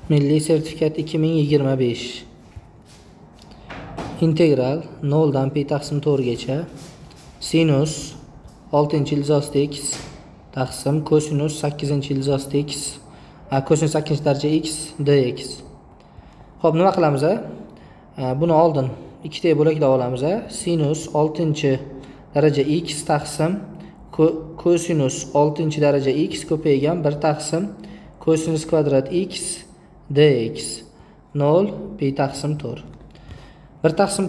Milliy sertifikat 2025. Integral 0 dan pi taqsim 4 gacha sinus 6 ildiz x taqsim kosinus 8 ildiz x, kosinus 8 daraja x dx. Xo'p, nima qilamiz a? Buni oldin ikkitaga bo'laklab olamiz a. Sinus 6 daraja x taqsim kosinus 6 daraja x ko'paygan 1 taqsim kosinus kvadrat x dx 0 pi taqsim 4. 1 taqsim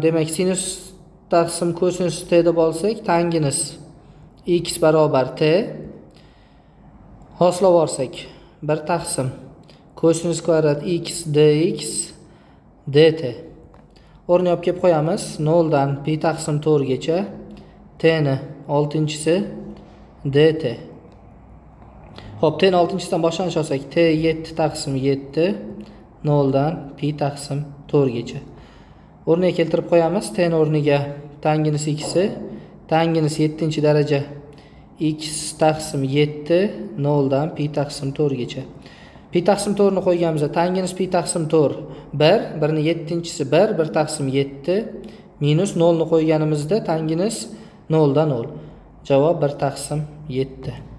demak, sinus taqsim kosinus t deb olsak, tanginus x barobar t hosilab olsak, 1 taqsim kosinus kvadrat x dx dt o'rniga olib kelib qo'yamiz. 0 dan pi taqsim 4 gacha t ni oltinchisi dt. Xo'p, t ni oltinchisidan boshlanish olsak, t 7 taqsim 7 0 dan pi taqsim 4 gacha. O'rniga keltirib qo'yamiz. T ni o'rniga tanginus x, tanginus 7 daraja x taqsim 7 0 dan pi taqsim 4 gacha. Pi taqsim 4 ni qo'yganimizda tanginus pi taqsim 4 1, 1 ni 7-chisi 1, 1 taqsim 7 minus 0 ni qo'yganimizda tanginus 0 dan 0. Javob 1 taqsim 7.